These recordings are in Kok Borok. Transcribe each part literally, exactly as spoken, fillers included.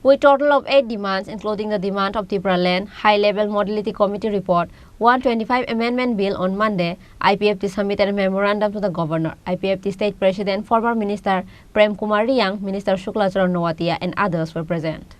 With total of eight demands, including the demand of Tipraland High Level Modality Committee report, one twenty-five Amendment Bill on Monday, I P F T submitted a memorandum to the governor. I P F T state president, former minister Prem Kumar Riang, minister Shukla Charan Noatia, and others were present.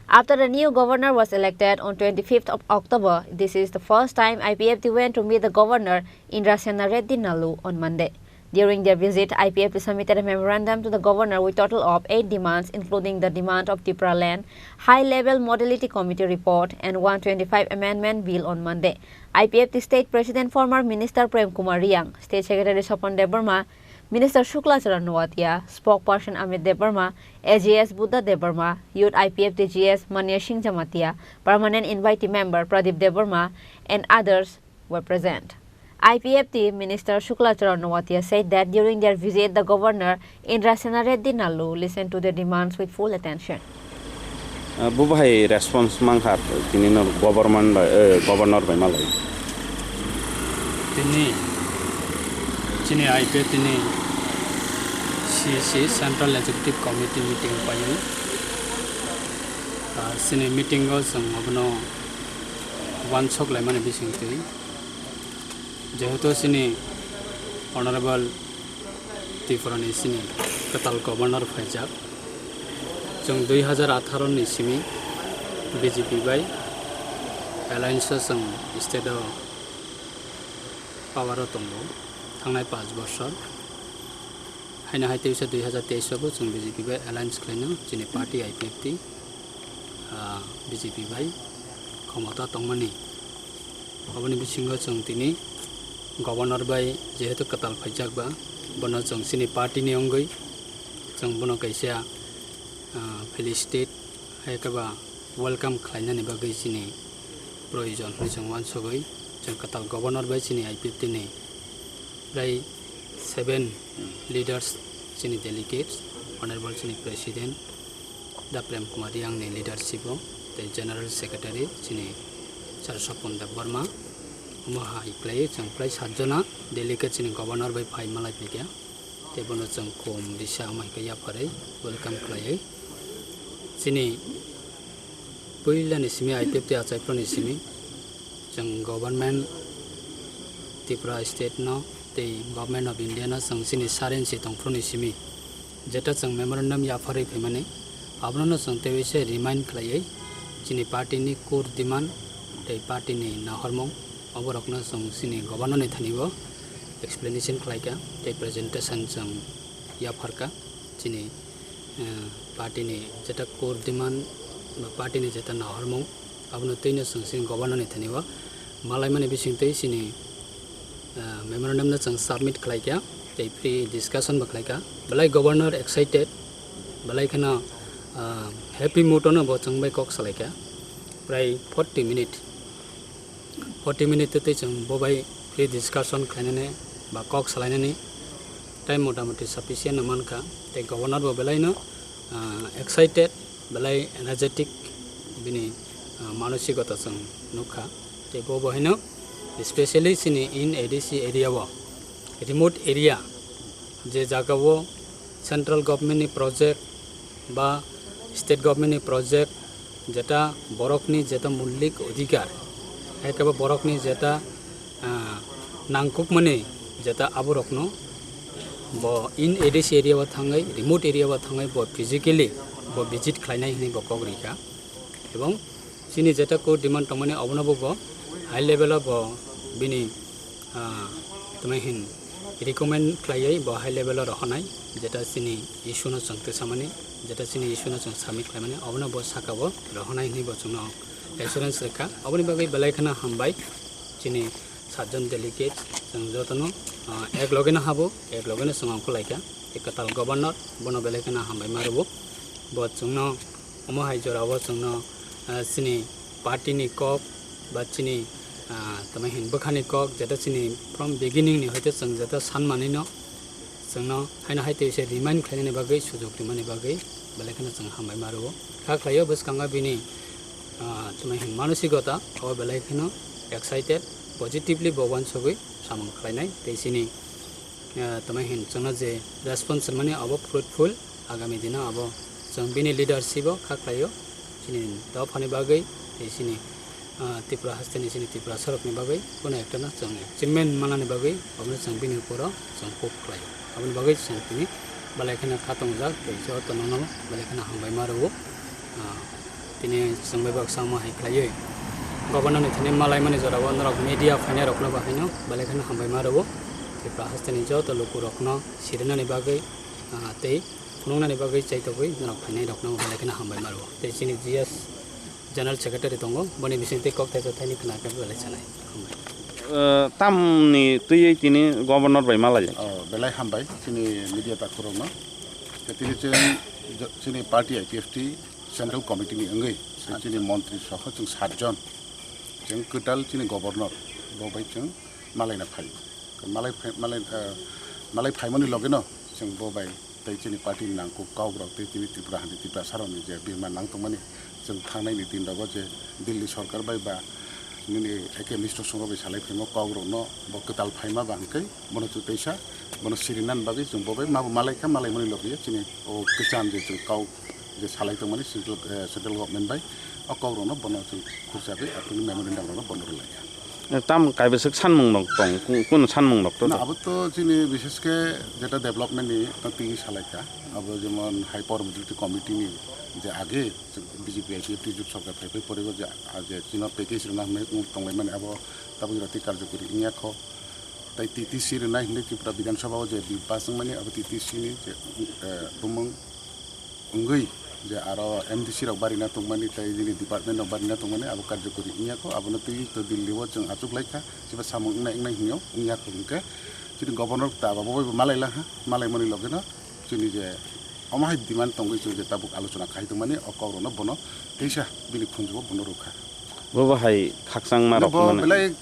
After the new governor was elected on twenty-fifth of October, this is the first time I P F T went to meet the governor Indrasena Reddy Nallu on Monday. During their visit, I P F T submitted a memorandum to the governor with total of eight demands, including the demand of Tipraland High Level Modality Committee report and one twenty-five Amendment Bill on Monday. I P F T state president, former minister Prem Kumar Riang, state secretary Swapan Debbarma, minister Shukla Charan Noatia, spokesperson Amit Debbarma, A G S Buddha Debbarma, youth I P F T G S Manya Singh Jamatia, permanent invitee member Pradip Debbarma, and others were present. I P F T minister Shukla Charan Noatia said that during their visit, the governor Indrasena Reddy Nallu listened to their demands with full attention. Ah, bo bahai response mankha tini no government bai, eh, governor bai malai. Tini chini I P F T ni C C, Central Executive Committee meeting paio. Ah, chini meeting o chwng abono wansok laimani bisingtwi. Jehetu chini Honorable Tripura ni chini kwtal governor phaijak, chwng dui hazar atharo ni simi B J P bai alliance o chwng state o power o tongo thangnai panch bosor. Haino hai teisa dui hazar teis o bo chwng B J P bai alliance khlaino chini party I P F T, ah, B J P bai khomota tongmani. Oboni bisingo chwng tini governor bai jehetu kwtal phaijak ba, bono chwng chini party ni wngwi chwng bono kaisa, ah, felicitate hai khe ba welcome khlainani bagwi chini proyojon hwnwi chwng uansugwi chwng kwtal governor bai chini I P F T ni prai seven leaders chini delegates, honorable chini president Da Prem Kumar Riang ni leadership o tei general secretary chini Sir Swapan Debbarma, omo hai khlaiwi chwng prai sat jona delegate chini governor bai phai malai phaikha. Tei bono chwng khum risa omo hai khe yapharwi welcome khlaiwi. Chini puila ni simi I P F T achai phuru ni simi chwng government Tripura state no tei government of India no chwng chini sarensi tong phuru ni simi jeta chwng memorandum yapharwi phaimani, abono no chwng teiwi se remind khlaiwi chini party ni core demand tei party ni nahormung oborokno chwng chini governor ni thani bo explanation khlaikha tei presentation chwng yapharkha chini, eh, party ni jeta core demand ba party ni jeta nahormung abono twino chwng chini governor ni thani bo malaimani bisingtwi chini, eh, memorandum no chwng submit khlaikha tei pre discussion bo khlaikha. Belai governor excited, belai kheno, ah, happy mood ono bo chwng bai kok salaikha. Prai forty minute, forty minute twi chwng bo bai pre discussion khlainani ba kok salainani time motamuti sufficient no mankha. Tei governor bo belai no, ah, excited, belai energetic bini, ah, manosikota chwng nukha. Tei bo bo haino specially chini in A D C area o, remote area, je jaga o central government ni project ba state government ni project jeta borokni jeta mulik odhikar, hai khe bo borokni jeta, ah, nangkukmani jeta aborokno bo in A D C area o thangwi, remote area o thangwi bo physically bo visit khlainai hwnwi bo kok rikha. Ebong chini jeta core demand tongmani obono bo, bo high level o bo bini, ah, tamo hin recommend khlaiwi bo high level o rohornai, jeta chini issue no chwng tisamani, jeta chini issue no chwng submit khlaimani, obono bo saka bo rohornai hwnwi bo chwngno assurance rwkha. Oboni bagwi belai kheno hambai chini satjon delegate, chwng jotono, ah, ek loge no habo, ek loge no chwng ongkhorlaikha. Tei kwtal governor bono belai kheno hambai ma rwo. Bo chwngno omo hai jora o chwngno, ah, chini party ni kok ba chini, ah, tamo hin bwkhani kok, jeta chini from beginning ni hoite chwng jeta san manwi no chwngno haino hai twi se remind khlainani bagwi, sujok rimani bagwi belai kheno chwng hambai ma rwo. Kha khlaio bwskango bini, ah, tamo hin manosikota o belai kheno excited, positively bo uansugwi samung khlainai tei chini, ah, tamo hin chwngno je response rwmani abo fruitful, agami dino abo Chwng bini leadership o kha khlaio, chini dophani bagwi tei chini, ah, Tripura hasteni chini Tiprasarokni bagwi kuno ekta no chwng achievement manani bagwi obono chwng bini uporo chwng hope khlaio. Aboni bagwi chwng tini belai kheno kha tongjak tei joto nono belai kheno hambai ma rwo. Ah, tini chwng bai baksa omo hai khlaiwi governor ni thani malaimani jorao norok media phainai rokno bo haino belai kheno hambai ma rwo. Tripura hasteni joto lukurokno sirinani bagwi, ah, tei phunuknani bagwi chaitogwi norok phainai rokno belai kheno hambai ma rwo. Tei chini G S General Secretary tongo, boni bisingtwi kok thaisa thaini khna khe belai sanai. Hambai. Eh, tamni twiwi tini governor bai malai. Oh, belai hambai chini media takhurokno. Tei tini chwng jo-, chini party I P F T Central Committee ni wngwi, tei chini montri soho chwng satjon chwng kwtal chini governor bo bai chwng malaina phai. Malai phai, malai, eh, malai phaimani logeno chwng bo bai tei chini party ni nangkuk kok rok tei chini Tripura hani Tiprasa rokni je bima nang tongmani chwng thangnai ni din rogo je Delhi sorkar bai ba nini A K Mishra Singh rok bai salai phaimo kok rokno bo kwtal phaima ba hwnkhe bono chwng teisa bono sirinan bagwi chwng bo bai mabo malai kha, malaimani logi chini o kwcham je chwng kok je salai tongmani central, eh, central government bai o kok rokno bono chwng khurchagwi atwini memorandum rokno bono rwlai kha. Tam kaibwswk sanmung rok tong, ku-, kunu sanmung rok to? Na, abo to chini bishesh khe jeta development ni twi salai kha. Abo jemon High Power Mobility Committee ni je age B J P I P F T jut sorkar phai phai pore je, a, je chino package rwna hwnwi wng tonglai mani abo tabuk jora tei karjokori wngya kho. Tai T T C rwnai hwnwi Tripura Bidhan Sabha o je bill pass wngmani abo T T C ni je, eh, bumung wngwi je aro M D C rok barina tongmani tei nini department rok barina tongmani abo karjokori wngya kho, abono twi to Delhi o chwng achuk lai kha, chiba samung wngnai wngnai hwnwi wngya kho hwnkhe chini governor ta abo bai bo malai lang ha, malai mani logi no chini je omo hai demand tongwi chwng je tabuk alochona khai tongmani o kok rokno bono teisa bini khunju o bono rwkha. Bo bo hai khakchangma rok bo mane belai,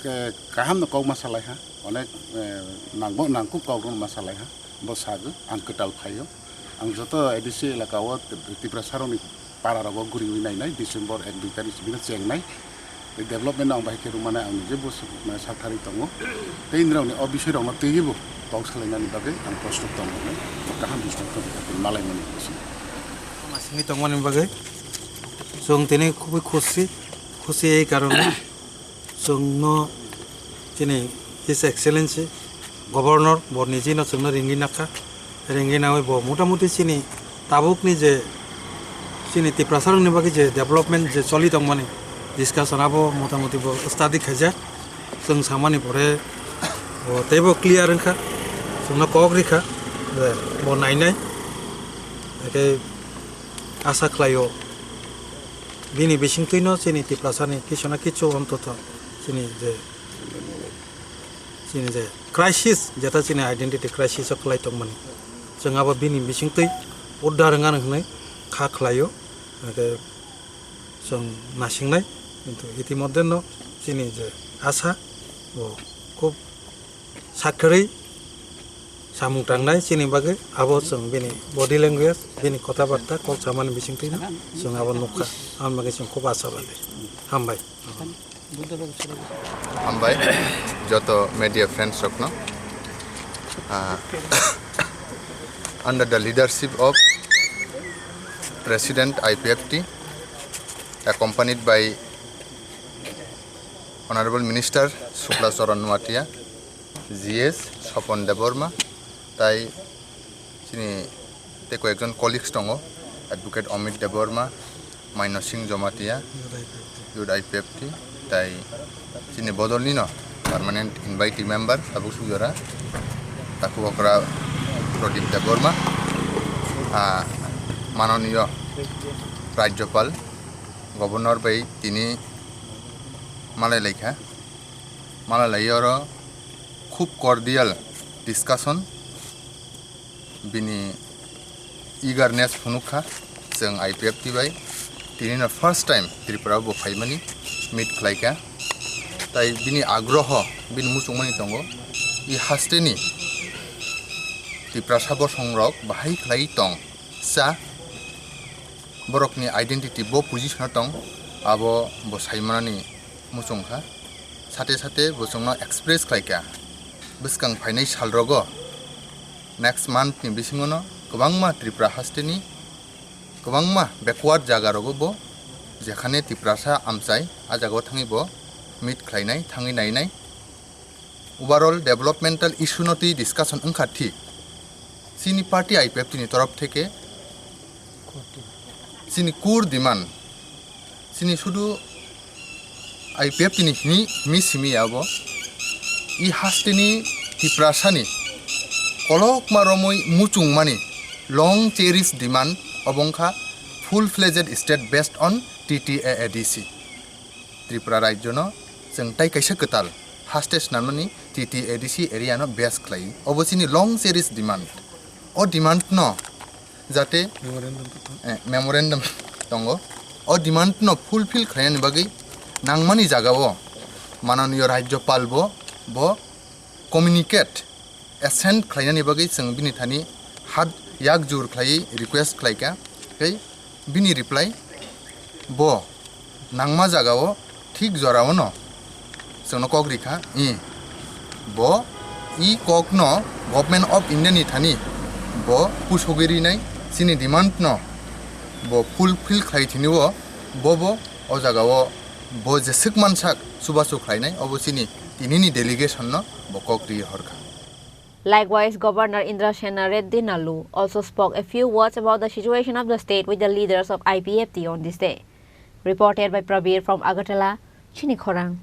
eh, kaham no kok ma salai ha, onek, eh, nangbo nangkuk kok rokno ma salai ha. Bo sago, ang kwtal phaio. Ang joto A D C elaka o Tiprasa rokni para rogo guriwi nainai, December ek dui tarikh sibino chengnai. Tei development no ang bahai khe rwmani ang nije bo s-, mane sak tharwi tongo. Tei nini rokni o bisoi rokno twiwi bo kok salainani bagwi ang prostut tongo hwnwi bo kaham bising tongwi malai mani bising. Masingwi tongmani bagwi chwng tini khubui khusi, khusi ei karone. Chwngno chini His Excellency Governor bo nijino chwngno ringwi nakha, ringwi nawi bo motamuti chini tabukni je chini Tiprasarokni bagwi je development je choli tongmani discussion abo motamuti bo study khaijak. Chwng samani pore bo teibo clear wngkha, chwngno kok rikha je bo nainai, hake asa khlaio. Bini bisingtwino chini Tiprasani kisu na kisu ontoto chini je, chini je crisis, jeta chini identity crisis o kwlai tongmani. Chwng abo bini bisingtwi uddar wngani hwnwi kha khlaio, hwnkhe chwng nasingnai. Kintu itimodheno chini je asa bo khub sakharwi samung tangnai chini bagwi, abo chwng bini body language, bini kothabarta, kok samani bisingtwino chwng abo nukha. Aboni bagwi chwng khub ashabadi. Hambai. Hambai, joto media friends rokno. Ah, under the leadership of President I P F T, accompanied by Honorable Minister Shukla Charan Noatia, G S Sopon Debbarma, tai chini tei koi ekjon colleagues tongo, Advocate Amit Debbarma, Maino Singh Jomatia, Youth I P F T, tai chini bodolnino permanent invitee member, tabuk sujora, takhuk okra Pradip Debbarma, ah, manoniyo Rajyapal, Governor bai tini malai laikha, malai lai oro khub cordial discussion, bini eagerness phunukha chwng I P F T bai. Tinino first time Tripura o bo phaimani meet khlaikha. Tai bini agroho, bini muchungmani tongo, i hasteni Tiprasa bosongrok bahai khlai tong cha, borokni identity bo position o tong, abo bo saimanani muchungkha. Sate sate bo chwngno express khlaikha, bwskang phainai salrogo next month ni bisingono kwbangma Tripura hasteni Kwbangma backward jaga rogo bo, jekhane Tiprasa amchai, a jagao thangwi bo meet khlainai, thangwi nainai. Overall developmental issue no twi discussion wngkha thik. Chini party I P F T ni torof theke chini core demand, chini sudu I P F T ni himi, himi simi abo i hasteni Tiprasani kolokma romwi muchungmani long cherish demand obo wngkha full fledged state based on T T A A D C. Tripura rajyono chwng tai kaisa kwtal haste snamnani T T A D C area no base khlai. Obo chini long cherish demand. O demand no jate memorandum to tong. Eh, memorandum tongo. O demand no fulfill khlainani bagwi nangmani jagao mananiyo rajyopal bo, bo communicate assent khlainani bagwi chwng bini thani hat yak jur khlaiwi request khlaikha. Tei bini reply bo nangma jagao thik jorao no chwngno kok rikha. I bo i kokno Government of India ni thani bo pusogwi rinai, chini demand no bo fulfill khlai thini o bo bo o jagao bo jeswk mansak chubachu khlainai, obo chini tinini delegation no bo kok ri horkha. Likewise, Governor Indrasena Reddy Nallu also spoke a few words about the situation of the state with the leaders of I P F T on this day. Reported by Prabir from Agartala, Chini Khorang.